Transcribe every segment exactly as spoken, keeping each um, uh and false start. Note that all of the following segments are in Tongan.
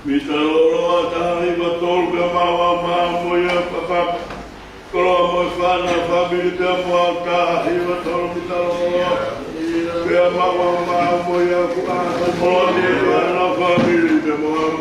Mita loloa taha hiva tolu pea maʻu ʻa e maʻu mo ia papa. Koloa mo e fānau fāmili pea mo au taha hiva tolu mita loloa. Pea maʻu ʻa e maʻu mo ia kuo ʻa koloa mo e fānau fāmili pea mo au.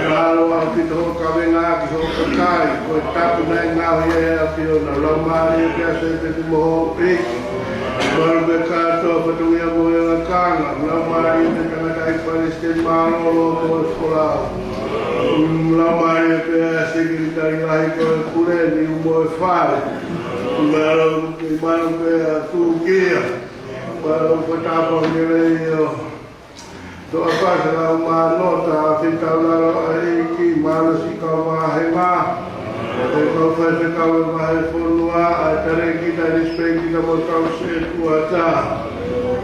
Mālō ʻaupito hoʻo kavenga ki hoʻo kakai, ko e tapu naʻe ngaohi ʻe he ʻAfiona. Laumālie pē ʻa Sēpeti mo hoʻo ʻeiki. Mālō pē kātoa fatongia mo e lakanga. Laumālie pē tangataʻeiki palesiteni mālōlō mo e folau. Laumālie pē ʻa e sekelitali lahi ko e pule ni mo e fale. Mālō pē, mālō pē ʻa Tukia. Mālō pē tāpuaki lelei ʻo Toʻa Pasi, Laumālie, Nota, ʻa Fitaulalo, ʻa e ʻEiki, mālō siʻi kau vāhenga, ʻa e kau faifekau ʻo e vahefonua, ʻa e talēkita, ʻa e lisipelikita mo e kau sētuata.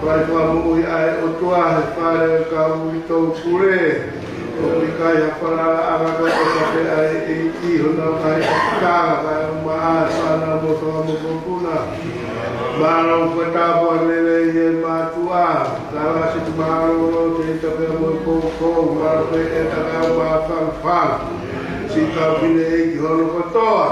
Fai fakamoʻui ʻa e ʻOtua he fale ʻo e kau uitou pule. ʻOku ʻikai ha falalaʻanga, ko e ʻofa pē ʻa e ʻEiki honau ngaahi ʻapi, kae ʻumaʻā e fānau mo e fanga mokopuna. Mālō pē tāpuaki lelei e mātuʻa, Talasi, mālō Tēvita pea mo e koukou, mālō pē e kakai ʻo Mafanafana, siʻi kau fineʻeiki hono kotoa.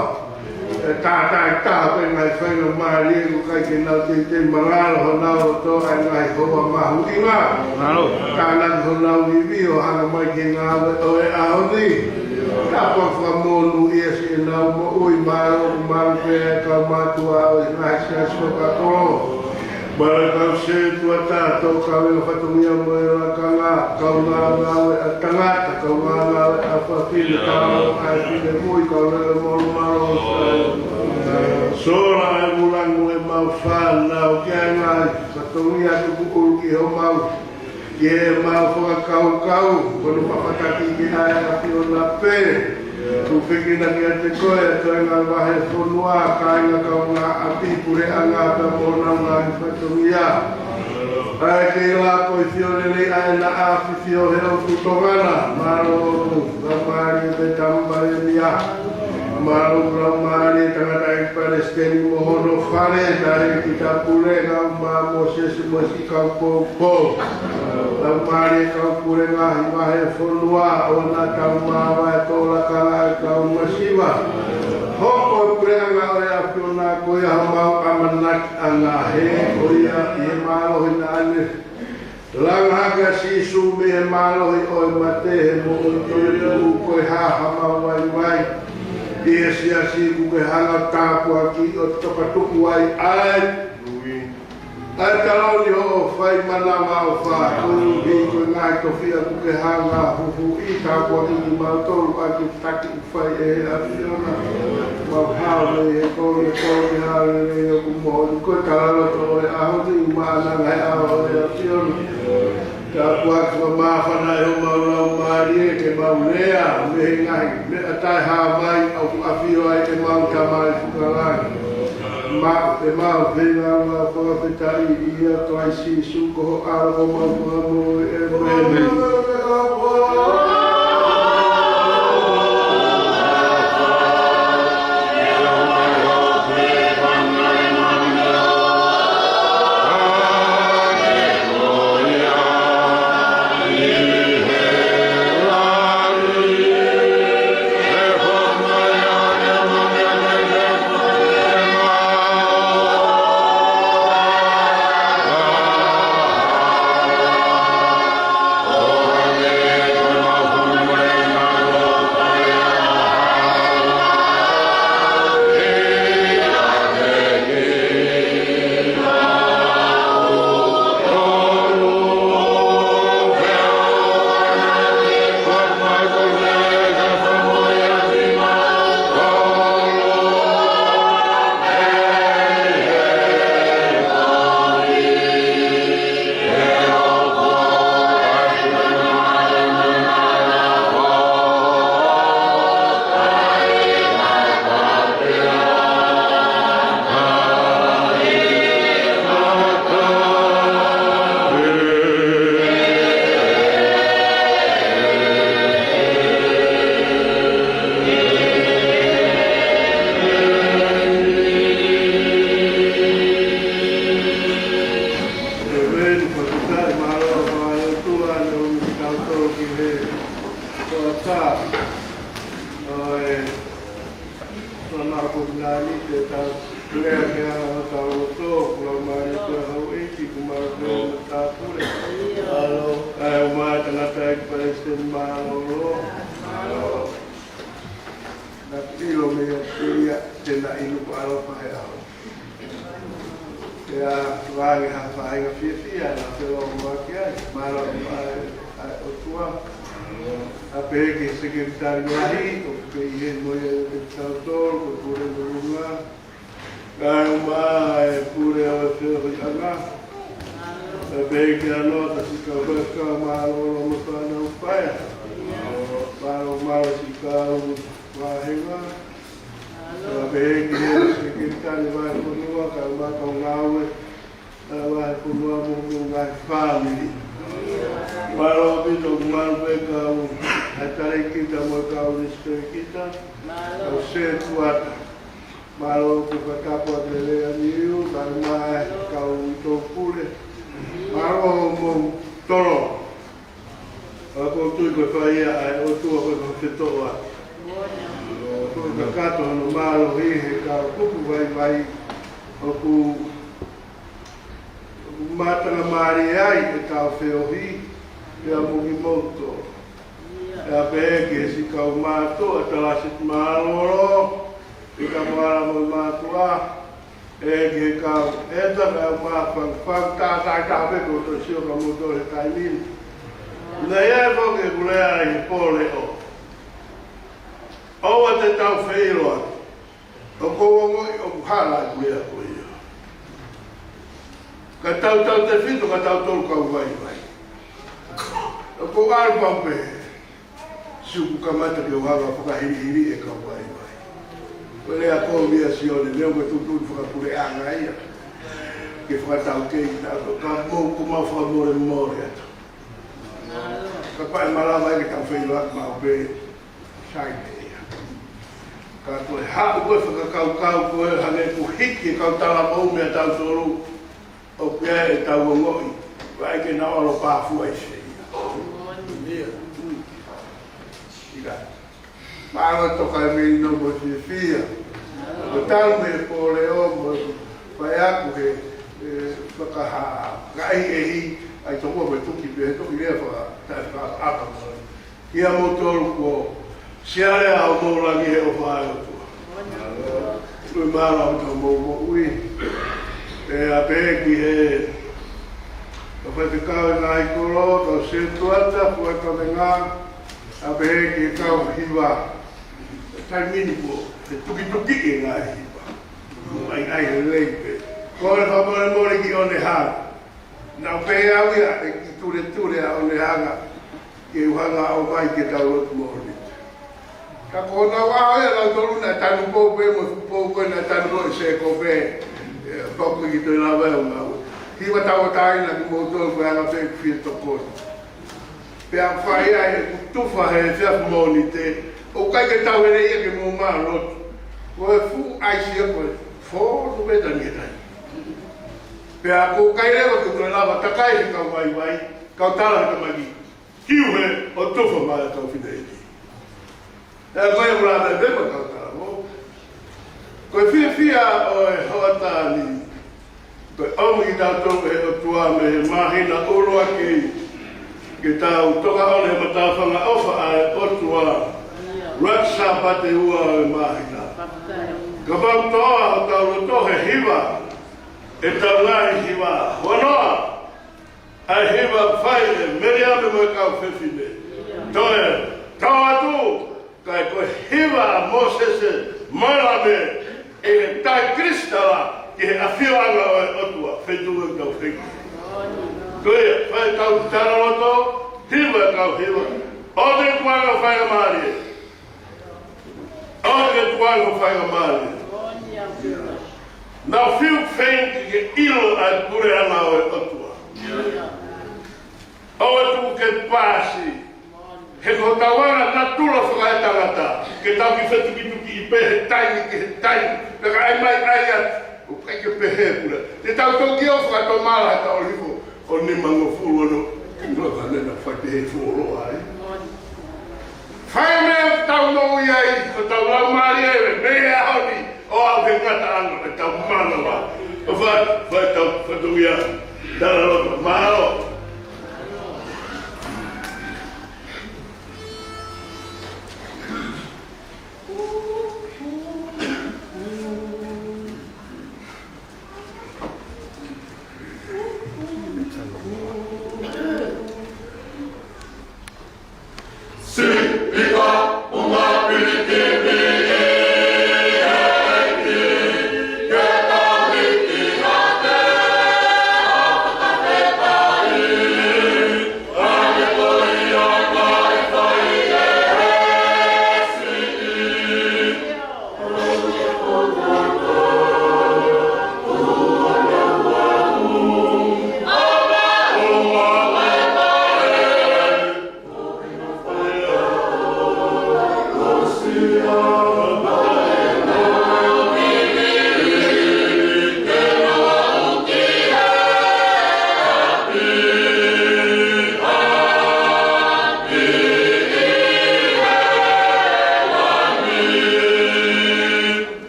ʻE tātātaha pē ngaahi faingamālie ʻoku ʻikai ke nau teitei mangalo honau loto ʻa e ngaahi houa mahuʻinga. Mālō. Tānaki honau ivi ʻo hanga mai ki he ngāue ʻo e ʻaho ni. Tāpuaki fakamonūʻia siʻenau moʻui. Mālō, mālō pē e kau mātuʻa ʻo e ngaahi siasi fakakolo. Mālō e kau sētuata, tō kavenga fatongia mo e lakanga, kaungā ngāue ʻa tangata, kaungā ngāue ʻa fafine, kaungā ngāue ʻa e finemui, kaungā ngāue mo e malu. Sola e vula mo e mau fānau, ki he ngaahi fatongia tuku ʻulu ki homau, ki he mau fakakaukau, ko hono papataki ki he ʻAfiona pē. Tuku fekina kiate koe ʻa e toenga vahefonua, kāinga, kaungāʻapi, puleʻanga pea mo honau ngaahi fatongia. ʻA e kei lāpoifio lelei ʻa ʻena ʻAfio he ʻOtu Tonga na, mālō. Laumālie pē Tama Palēmia. Mālō, Laumālie Tangataʻeiki Palesiteni mo hono fale, talēkita pule, Laumālie Mōsese mo e siʻi kau poupou. Laumālie kau pule ngaahi vahefonua, ʻoua naʻa tau māvae, tō lakanga ʻa e kau masiva. Hoko e puleʻanga ʻo e ʻAfiona ko ia homau ʻAma Anakiʻanga he ko ia ʻi he mālohi naʻa ne langa hake ʻa Sīsū mei he mālohi ʻo e mate he moʻui toetuʻu, ko e hā haʻamau vaivai ʻi he siasi kuo ke hanga ʻo tāpuakiʻi ʻo tokatuku ai ʻa e ʻa e taloni hoʻo fai manava ʻo fāʻeleʻi ko e ngaahi tofiʻa kuo ke hanga ʻo huhuʻi, tāpuakiʻi kimautolu ʻaki e taki ʻoku fai ʻe he ʻAfiona. Mau hao mei he kole, kole hālele ʻoku moʻoni ko e kalaloto ʻo e ʻaho ni, maʻananga he ʻao ʻo e ʻAfiona. Tāpuaki fakamāfana ʻe homau laumālie ke mau lea mei he ngaahi meʻa taʻehāmai ʻoku ʻafio ai ʻemau Tamai Fakalangi. Maʻu ʻemau feinga ʻo fakafetaʻi ʻia Kalaisi Sīsū ko ho ʻAlo ko homau Fakamoʻui, ʻēmeni. ʻĒmeni. Fakafetaʻi, mālō ʻa e ʻOtua naʻe ʻomi kitautolu ki he hoʻatā ʻo e Sōnā Kovinānite, tau lea ki he anga hotau loto, ko e laumālie ʻa e houʻeiki, ko e malu pē ʻo e matāpule. ʻA e ʻumaʻā e tangataʻeiki Palesiteni Mālōlō. Naʻa ku ʻilo meiate ia te na inu ko ʻalofa he ʻaho. Pea tuʻu ange ha faʻahinga fiefia naʻa te lōmaki ai, mālō ʻa e, ʻa e ʻOtua. ʻA pehē ki he Sekelitali Lahi, ʻoku kei ʻi heni mo ia ʻiate kitautolu, ko Pule Lulunga. Kae ʻumaʻā e pule ʻo e feohiʻanga. ʻA pehē ki he Noa, Tasikau, Faifekau Mālōlō mo e fānau paea. Mālō, mālō siʻi kau vāhenga. ʻA pehē ki he Sekelitali Vahefonua, kae ʻumaʻā e kau ngāue ʻa e Vahefonua mo hono ngaahi fāmili. Mālō ʻaupito, mālō pē kau ʻa e talēkita mo e kau lisipelekita, kau sētuata. Mālō ki he fakatapu ʻa e lelei ʻa Niu, kae ʻumaʻā e kau tō pule. Mālō hoʻomou tolonga. ʻOku ou tui ko e fai ia ʻa e ʻOtua ko e fakafetoʻoaki. ʻOku kakato hono mālohi he kau kupu vaivai ʻoku, ʻoku mātanga mālie ai ʻetau feohi, pea mo kimoutolu. ʻA pehē ki he siʻi kau mātuʻa, Talasi Mālōlō, ʻi ka moala mo mātuʻa, ʻe ki he kau ʻeta, kau māfangafanga, tātātā pē ko e sio ka mo tole taimi ni. Naʻe ʻi ai foki ʻeku lea ʻi he pō leʻo. ʻOua te tau feʻiloaki. ʻOku ou ongoʻi ʻoku hala ʻeku lea ko ia. Ka tautautefito kia tautolu kau vaivai. ʻOku ou ʻalu pau pē. Sio kuo kamata ke u hanga ʻo fakahiliʻiliʻi e kau vaivai. Ko e lea ko ia ʻa Sione, neongo e tuʻutuʻuni fakapuleʻanga ia. Ke fakataukei kitautolu, ka mou, ʻoku mau fakamolemole atu. Kapau ʻe malava ai ke tau feʻiloaki maʻu pē, sai pē ia. Ka ko e haʻu ko e fakakaukau ko e hangē kuo hiki e kau talavou meiate kitautolu, ʻoku ʻi ai ʻetau ongoʻi, ʻoku ʻikai ke nau ʻalu ʻo pāfua ʻi fē ia. Ia. Mm. ʻIkai. Mālō e tokaimelino mo e fiefia. Ko e talu mei he pō leʻo mo e Pea ko e, ē, fakahā, ngaahi ʻehi, ʻai toko mo tuki pē, toki lea faka, taʻe fakaʻapaʻapa mo. Kia moutolu kuo siale ʻa homou langi he ʻofa ʻa e ʻOtua. Tui mālō ʻa homou moʻui. Pea pehē ki he, ka fai te kau e ngaahi kolo, kau setuata, ko e kau te ngā, a pehē ki he kau hiva. Taimi ni kuo, he tukituki e ngaahi hiva. Mo ai ai he lei pē. Ko e fakamolemole ki ʻOnehanga. Naʻa pē au ia e ki tuletuleʻa ʻOnehanga. Ke u hanga ʻo mai ke tau lotu moʻoni. Ka ko nau ʻaho ia nautolu naʻe tanu pou pē mo e fuʻu pou ko ē naʻe tanu pou e sēkope. ʻE, pau ko e ki toe lava e ʻo ngau. Hiva tauʻatāina kimoutolu ko e anga pē fie tokoni. Pea fai ai e kutufa he efiafi Mōnite, ʻoku ʻikai ke tau hele ia ke mou mā lotu. Ko e fuʻu ʻaisi ia ko e fonu pē tani e tai. Pea ko e ʻikai leva ke toe lava takai he kau vaivai, kau tala he tamaki. Kiu he ʻo tufa mai e kau fineʻeiki. Ē, ko e ula mai pē mo kau tala mo. Ko e fiefia ʻo e hoʻatā ni. Ko e ʻomi kitautolu ʻe he ʻOtua mei he māhina ʻuluaki. Ke tau toka ʻo ne matāfanga ʻofa ʻa e ʻOtua. Rak Sāpate ua ʻo e māhina. Kapau toa hotau loto he hiva. ʻEtau ngaahi hiva. Huanoa. ʻA e hiva fai ʻe Meliame mo e kau fefine. Toe, tau atu, kae ko e hiva ʻa Mōsese mo Lame, ʻi he tai kilisitala, ki he ʻafioʻanga ʻo e ʻOtua, feituʻu ʻoku tau feki. Ko ia, fai tau tala loto, hiva kau hiva. ʻOua te tuanga faingamālie. ʻOua te tuanga faingamālie. Nau fiu feinga ke ʻilo ʻa e puleʻanga ʻo e ʻOtua. ʻOua tuku ke paasi. He ko hotau anga natula fakaetangata. Ke tau kiʻi fetukituki pē he taimi ki he taimi. Pea ka ʻai mai ʻai atu. ʻOku ʻikai ke pehē pule. Te tau toki ō fakatomala he taʻu hifo. ʻO nimangofulu ono. Nua ka ne na fai pehē fuoloa ai. Fai meʻa tau moʻui ai, ko tau laumālie ʻe, mei he ʻaho ni, ʻo aʻu ki he ngataʻanga, ʻe tau mānava. ʻO fai, fai tau, fai tau ia, tala loto, mālō.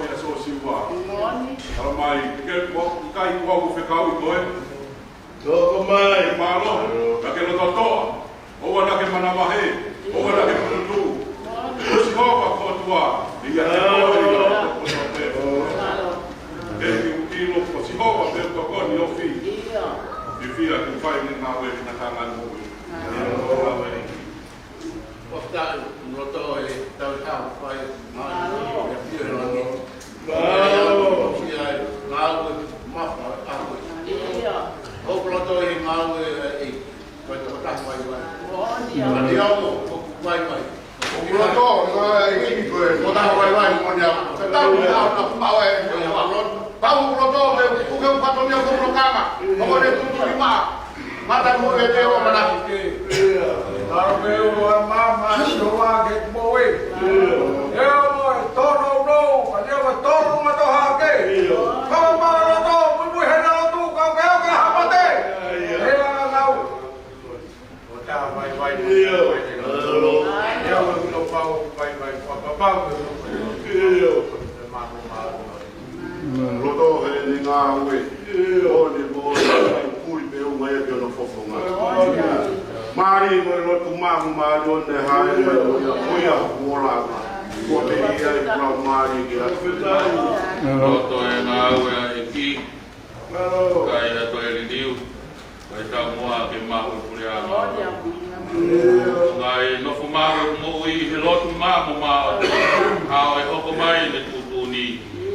tohi ʻa Siosiua. Tala mai, ke ke ua, kai ua ʻoku fekauʻi koe. Toko mai. Mālō, naʻa ke loto toʻa. ʻOua naʻa ke manavahē, ʻoua naʻa ke puputuʻu. Ko Sihova ko e ʻOtua, ʻe ʻiate koe ʻa e loto kotoa pē. Ke ke ʻilo ko Sihova pē ʻoku tokoni ʻo fai. Fiefia ke fai ʻene ngāue ʻi he ngataʻanga ʻo e moʻui. ʻOfa atu, loto ʻi he tau tau fai, mālō, ʻe pio he langi. Mālō. Sia, ngāue, mafa, ʻaho. ʻOku loto ʻi he ngāue, ʻe, ko e tokotaha vaivai. Mālō. Ka te au, ʻoku vaivai. ʻOku loto, ʻi he, ʻi he, ko e tokotaha vaivai, mo nia. Ka tau, ʻi he, ʻa, ʻa, ʻa, ʻa, ʻa, ʻa, ʻa, Pau loto, ke, ke, ke fatongia ko e lokanga. Ko e tuʻutuʻuni maʻa. Mata mo e te o mana. Tau me o a mama, so wa ke mo e. E o mo e tono no, ka te o tono ma to hake. Ka ma loto, mo mo he na lotu, ka ke o ke hapate. E a ngau. ʻO tā vaivai. ʻIo. ʻIo, ʻo pau vaivai, ʻo pau. ʻIo. Loto he ne ngāue. ʻIo. ʻO ne mo e kui pe o mai ke ono fofonga. Mālō mo e lotu māmā mālō ne hae mai ko ia, ko ia kuola. Ko te ia e kau mālō ke atu. Loto e ngāue ʻa e ʻEiki. Kai ʻa e toe liliu. Kai tau mua ke maʻu e puleʻanga. Ngaahi nofo maʻu e moʻui he lotu māmā. Hao e hoko mai ne tuʻutuʻuni.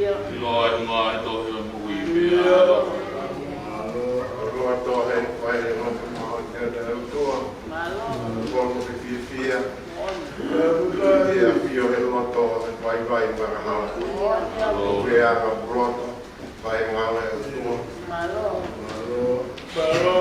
ʻIloa e ngaahi tohi ʻo e moʻui pea. Loto he fai e nofo maʻu ke te au tua. Kono ke fiefia. Fiefia pio he loto he vaivai marahala. Pea ka loto. Fai ngāue ʻa e ʻOtua. Mālō. Mālō. Mālō.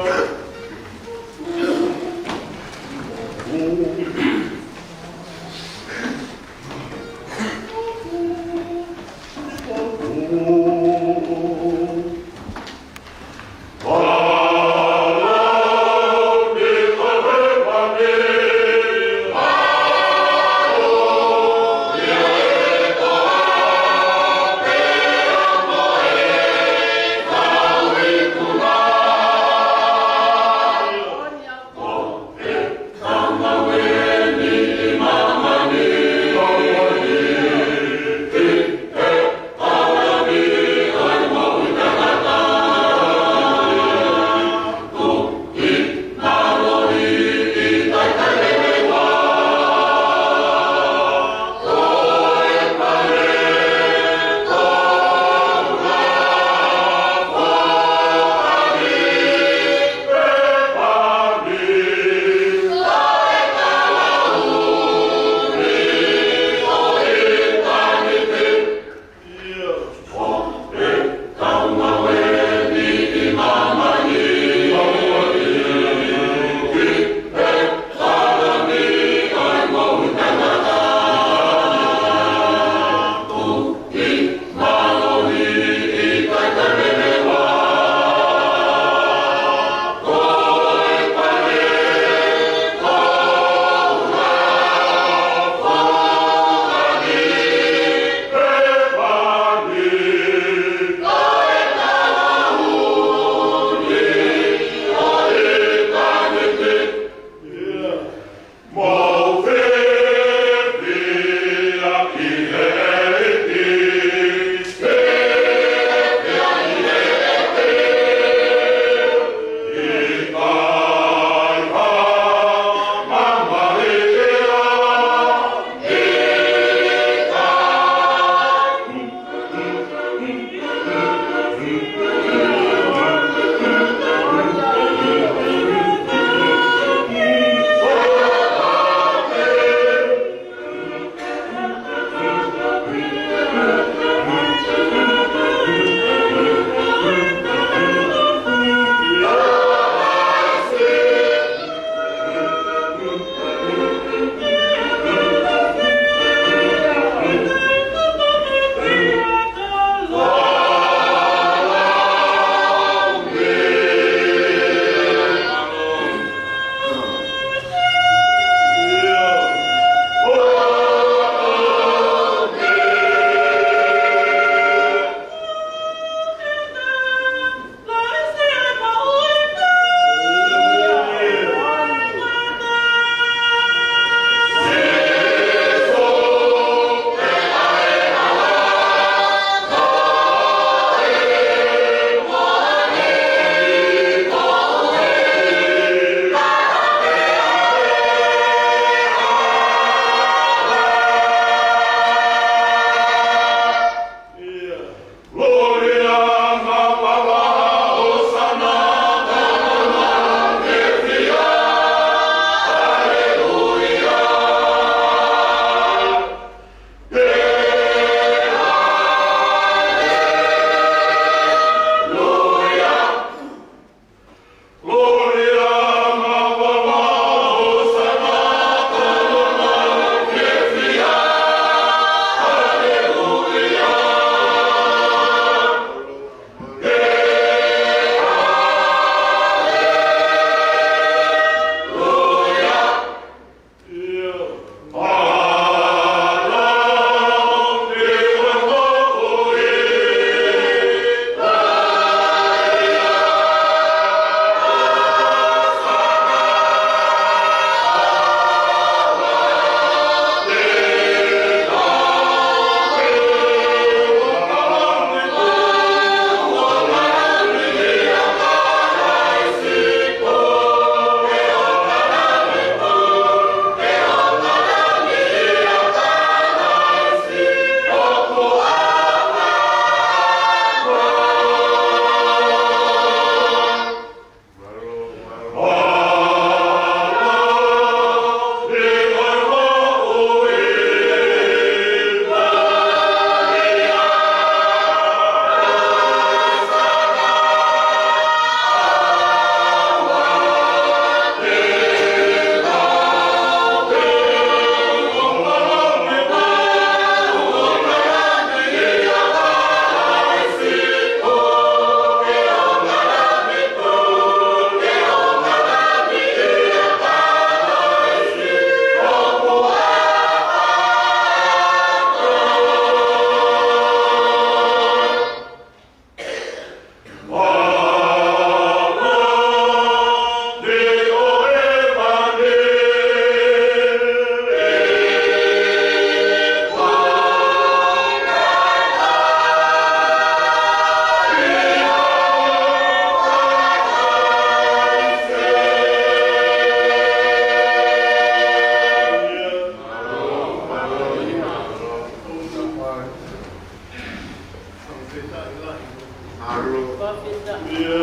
ʻIo.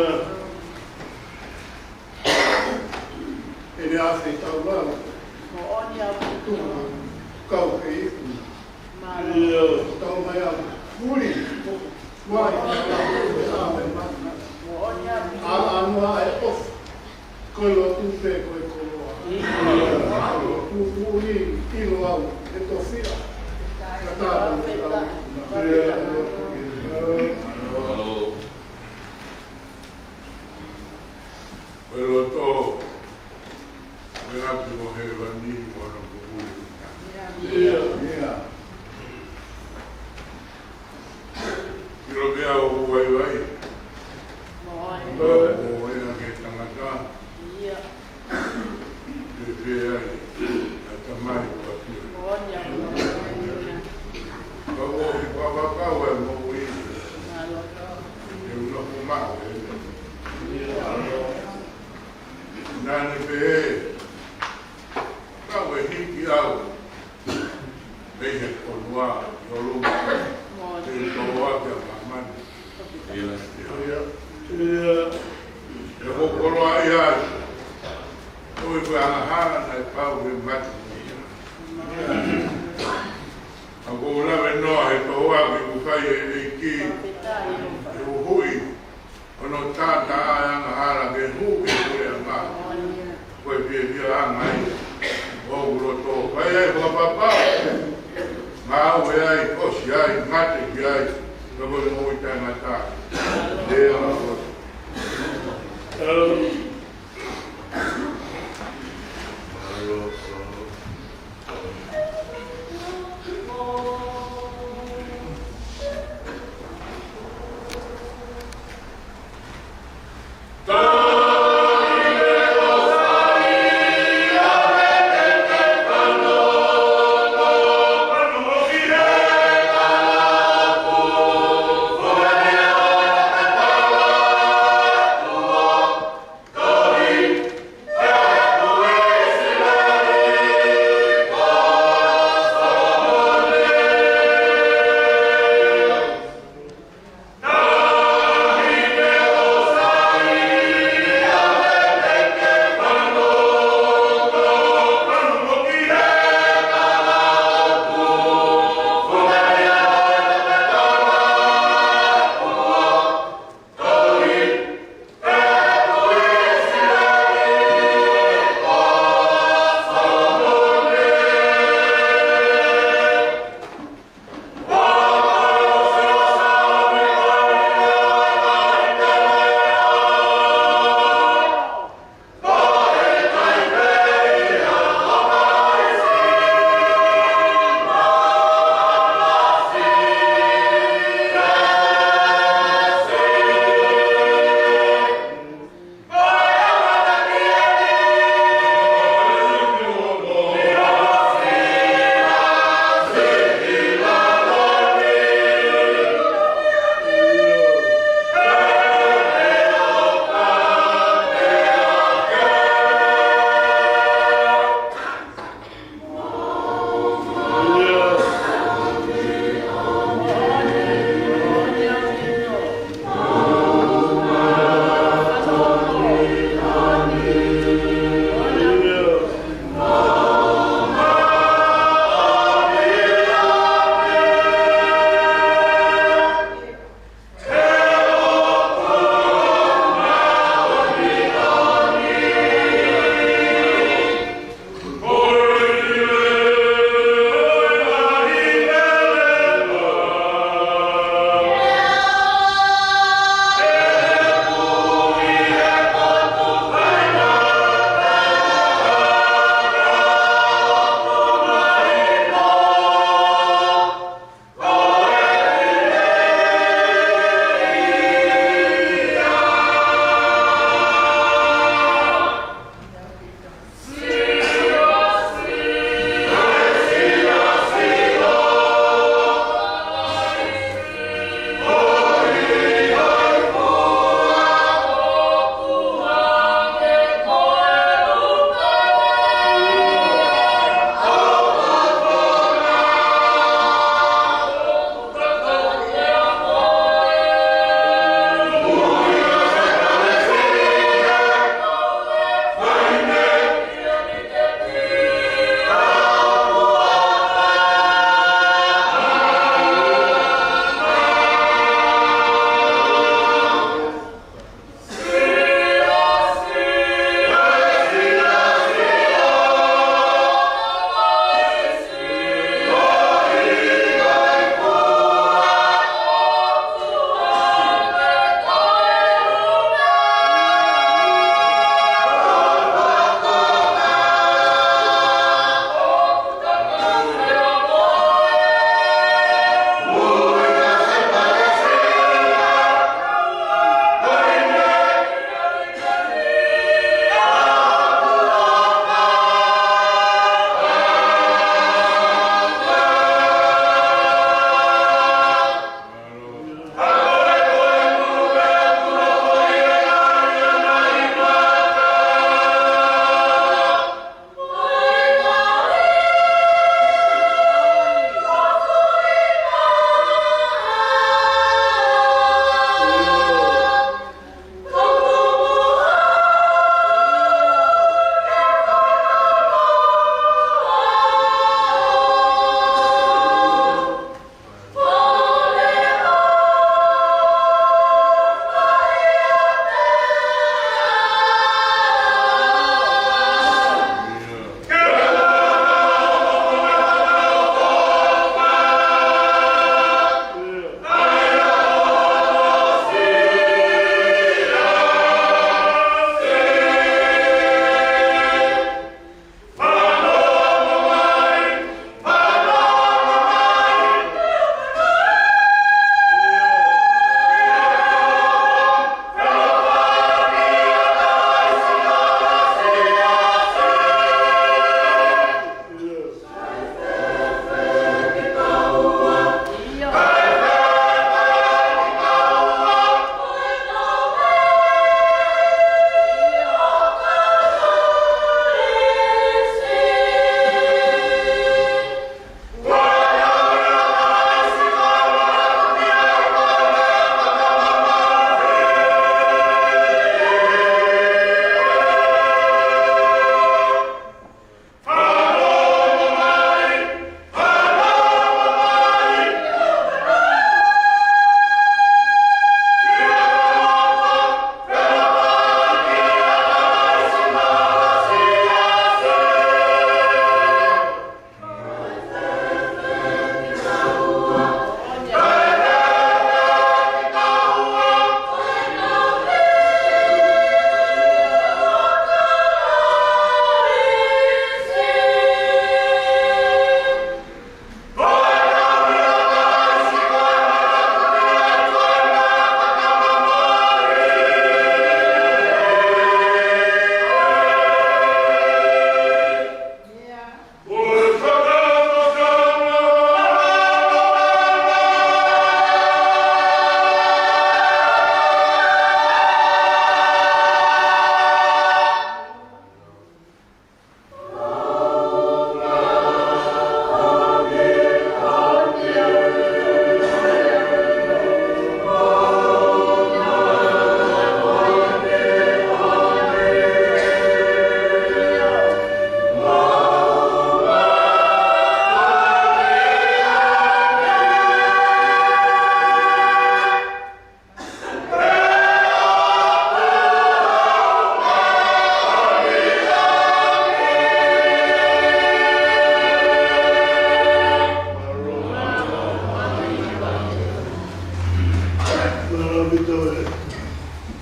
ʻEne ʻAfio ʻi taulalo. Tuku kau ke iku. ʻIo. Tau mai ʻa muli. Mai. ʻA, ʻa noa e ʻofa. Ko e lotu pē ko e koloa. Tuʻutuʻuni ʻilo au he tofiʻa. Ka tāpuni au. ʻIo. Ko e loto, ko e ʻapi mo hēvani mo hono kupu. ʻIo, ʻio. ʻIlo pē ʻoku vaivai. Mo e. Mo e ʻa e tangata. ʻIo. Pehē ai ʻa e tamai ʻoku ʻafio. Ka ʻoku ʻi he fakakaukau ʻa e moʻui. ʻE ʻuluaki maʻu ʻe. Naʻa ne pehē, ka ʻe hiki au mei he fonua ʻi ʻolunga, te u tō ʻaki ʻa māmani. ʻIo. ʻE hoʻo koloaʻia ai. ʻOi ko e angahala naʻe pau ke mate. ʻA ko u lave noa he tō ʻaki ʻoku fai ʻe he ʻEiki. ʻE uhuʻi hono taʻataʻa e angahala ke hū ki he puleʻanga. Ko e fiefia ʻanga ia ʻoku loto. Fai ai fakapapau. Ngāue ai, ʻosi ai, mate ki ai. Ka ko e moʻui taʻengata. ʻE ʻa loto.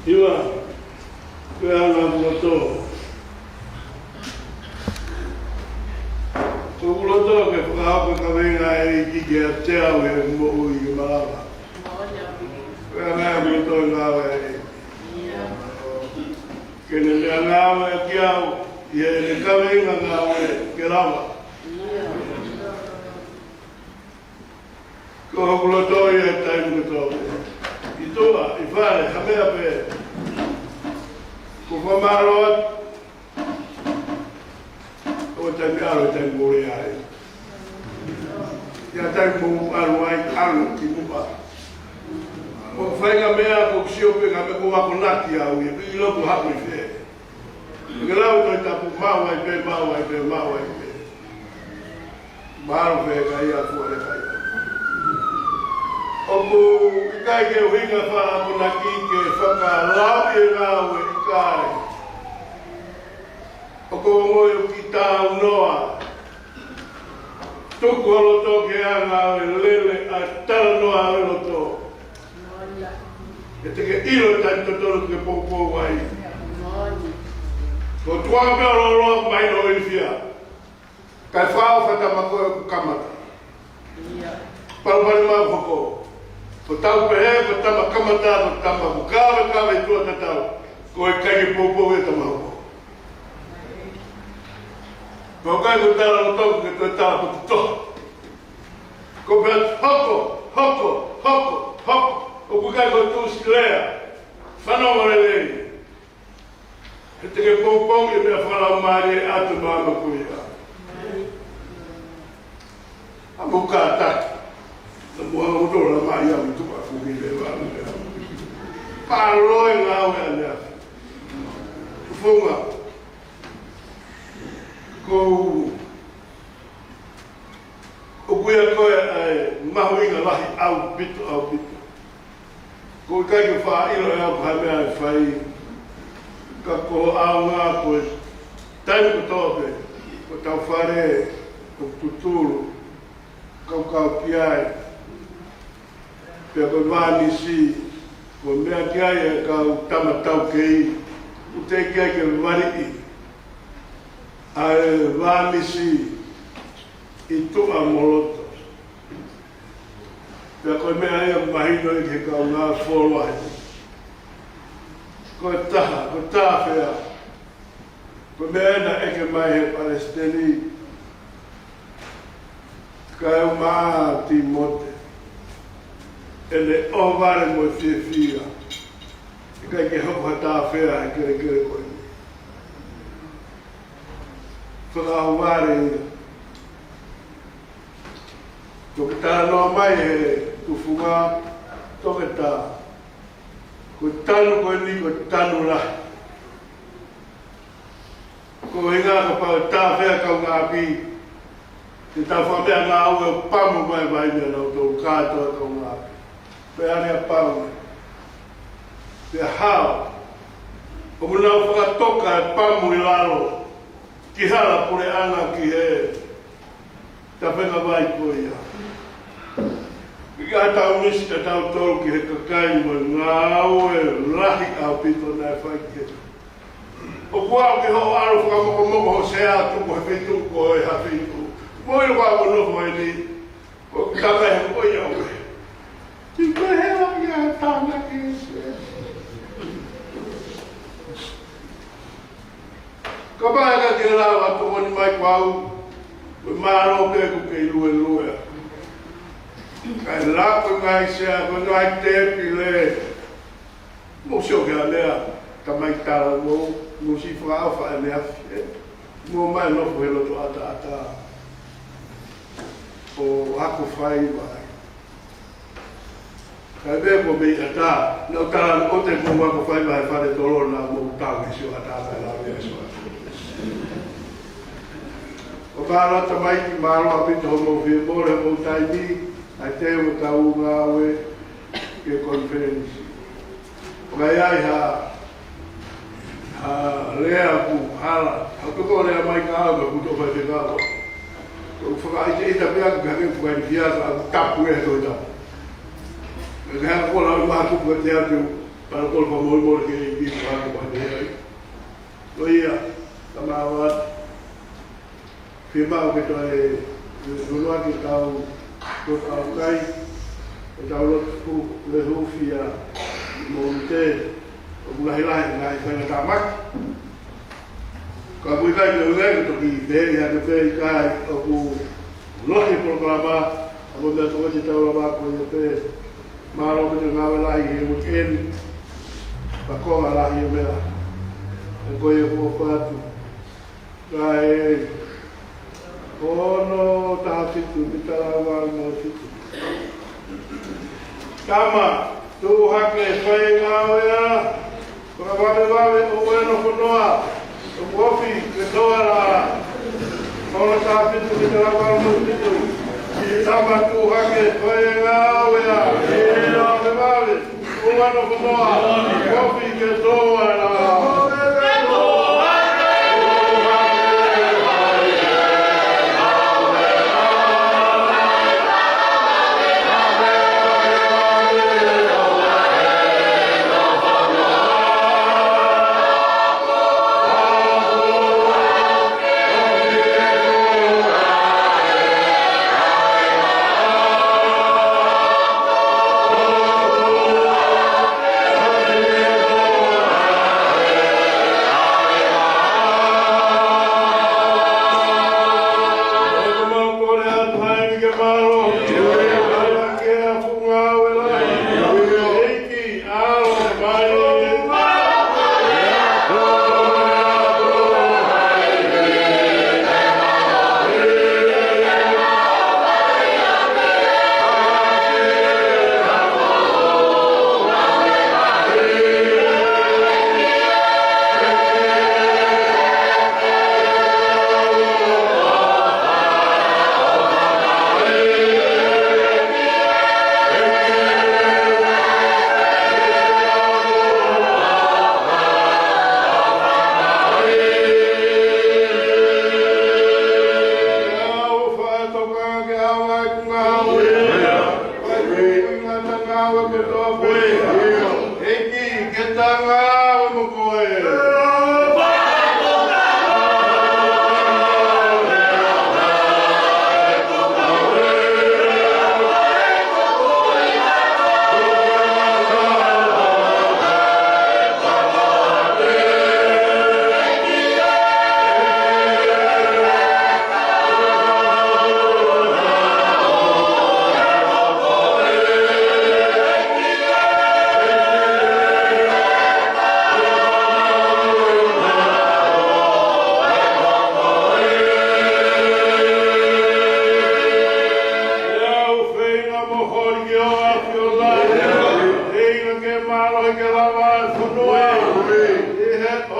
Hiva, ko e anga ʻoku loto. Ko ʻeku loto ke fakahoko e kaveinga ʻa e ʻEiki kiate au ʻi heʻeku moʻui ke malava. Ko e anga ʻoku loto e ngāue ʻa e ʻEiki. Ke ne meʻangāueʻaki au ʻi heʻene kaveinga ngāue ke lava. Ko hoku loto ia he taimi kotoa pē. ʻI tuʻa, ʻi fale, ha meʻa pē. Ko e fakamālō atu. ʻO taimi ʻalu, taimi mole ai. ʻI he taimi ʻoku ʻalu ai, ʻalu ki muʻa. ʻOku fai ha meʻa, ʻoku sio pē ha meʻa ʻoku akonaki au, ʻi he ʻilo ʻoku haʻu ʻi fē. Ke lau Tohi Tapu, maʻu ai pē, maʻu ai pē, maʻu ai pē. Mālō pē ka ia fua le ka ia. ʻOku ʻikai ke ʻuhinga faʻa akonaki ke fakalauʻi e ngāue, ʻikai. ʻOku ou ongoʻi ʻoku kiʻi taunoa. Tuku ho loto ki he anga ʻo e lele ʻa e talanoa ʻo e loto. He te ke ʻilo e taimi totonu ke poupou ai. Ko e tuʻunga pē ʻo e lōloa ʻoku mahino ʻo ilifia. Kae fakaʻofa tama ko ē ʻoku kamata. Palopalema ʻoku hoko. Ko e tau pehē, ko e tama kamata, ko e tama ʻoku kavekave ʻi tuʻa tatau. Ko e ʻikai ke poupou e tama hoko. Ko e ʻikai ko e tala loto, ko e tala potopoto. Ko e pehē hoko, hoko, hoko, hoko. ʻOku ʻikai ko e tuʻusi lea. Fanongo lelei. He te ke poupou e meʻa fakalaumālie ʻatu māmā ko ia. ʻA mo kātaki. Na mua o tola mai ia mi tuka ku mi le va mi le. Palo e ngāue ʻanea. Funga. Ko ʻoku ʻi ai ko ē ʻa e mahuʻinga lahi ʻaupito, ʻaupito. ʻOku ʻikai ke faʻa ʻilo ʻe au ha meʻa ʻe fai, ka ko e ʻaonga ko e taimi kotoa pē, ko hotau fale, ko e tutulu, kaukau ki ai. Pea ko e vānisi, ko e meʻa ki ai e kau tama taukei, ʻoku teʻeki ai ke valiʻi ʻa e vānisi ʻi tuʻa mo loto. Pea ko e meʻa ia mahino ʻi he kaungā foloahi. Ko e taha, ko e tāfea. Ko e meʻa naʻe ʻeke mai he palesiteni, kae ʻumaʻā Tīmote, ʻene ʻohovale mo e fiefia. ʻIkai ke hoko ha tāfea he kelekele ko eni. Fakaʻohovale ia. Toki talanoa mai he tufunga toketā. Ko e tanu ko eni, ko e tanu lahi. Ko e ʻuhinga kapau ʻe tāfea kaungāʻapi, te tau fakameʻangāue ʻo pamu mai mai mei nautolu kātoa kaungāʻapi. Pea ʻanea pamu. Pea hao. ʻOku nau fakatoka e pamu ʻi lalo. Ki hala puleʻanga ki he tāfea ngāue ko ia. ʻIkai tau misi ka tau tolu ki he kakai mo e ngāue lahi ʻaupito naʻe fai ki he. ʻOku aʻu ki hoʻo ʻalu fakamokomoko ho sea tuku he feituʻu ko e ha feituʻu. Mo e ʻoku aʻu nofo eni. ʻOku takai he ko ia ʻoku. Ti ko e hela ia he tānaki ʻe se. Kapau ʻe ʻikai ke lava ʻo tokoni mai ko au, ko e mālō pē ʻoku kei luelue. Kae lava ko e ngaahi sea, ko e ngaahi tēpile. Mou sio ki he lea, tamai tala mou, mou siʻi fakaʻofa ʻaneafi, ē. Mou mai nofo he loto ʻataʻatā. ʻO ako faiva. Kae pehē ko e meʻa ʻatā, naʻa ku tala ʻo te mou ako faiva he fale tolo naʻa mou tau he sio ʻatā kae lava e sio ʻatā. ʻOku mālō tamaiki, mālō ʻaupito hoʻomou fie mole hoʻomou taimi, ʻa e teu ʻetau ngāue ki he konifelenisi. ʻOku ʻi ai ha, ha lea ʻoku hala, ha toko lea mai ka au ka kuto fai te kawa. ʻOku fakaʻiteʻita pē ʻaku ka ke fukai ni fia ka ʻoku tapu e toi tapu. Ka ke hanga ko lau maha tuku e te atu. Palo kolo fakamolemole ke i ki hake pahe ai. Ko ia, ka mau atu. Fiemaʻu ke toe, ke ʻuluaki tau, ko tau kai, ʻetau lotu fu, le hufia, mo te, ʻoku lahilahi, ngaahi faingatāmaki. Ka ʻoku ʻikai ke u ʻai ke toki pehē hake pē ʻikai ʻoku lohi polokalama, ʻa mo meʻa toko te tau lava ko ia pē. Mālō pē te ngāue lahi he weekend. Ka ko ngā lahi e meʻa. ʻE ko ia kuo patu. Kae ono taha fitu mita lau valu mo fitu. Tama, tuʻu hake, fai e ngāue ā. Fakavavevave ʻo e nofonoa, ʻoku ofi ke toa la. Ono taha fitu mita lau valu mo fitu. Tama, tuʻu hake, fai e ngāue ā. Fakavavevave ʻo e nofonoa, ʻoku ofi ke toa la.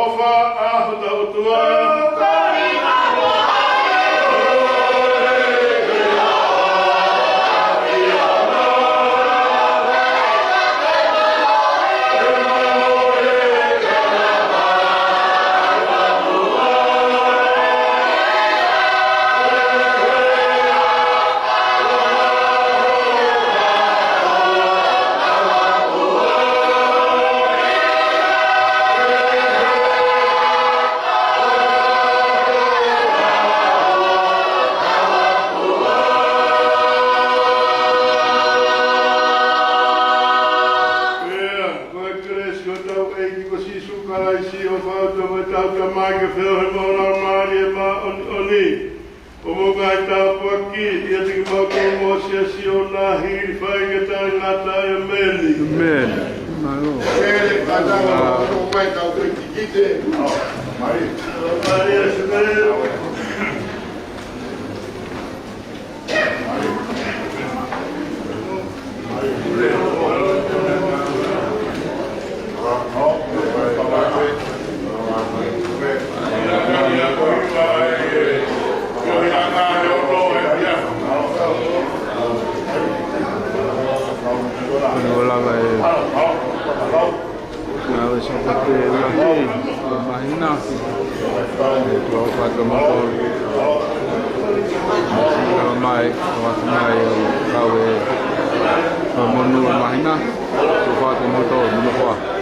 ʻOfa ʻa hotau ʻOtua. Ko e kelesi ʻa hotau ʻEiki ko Sīsū Kalaisi, ʻofa ʻa e ʻOtua mo ʻetau Tamai, ko e feohi mo e Laumālie Māʻoniʻoni, ʻo mo ngaahi tāpuaki, ʻiate kimautolu mo siasi ʻo na hili fai ke taʻengata. ʻĒmeni. ʻĒmeni. Mālō. Mālō. Pea ʻoku lava e ngāue Sāpate ʻuluaki ʻo e māhina. ʻE tuʻu ʻofa atu kiate kimoutolu. Mālō mai, ʻofa atu mai ʻo kau e fakamonū ʻo e māhina. Tuʻu ʻofa atu kiate kimoutolu, muna koa.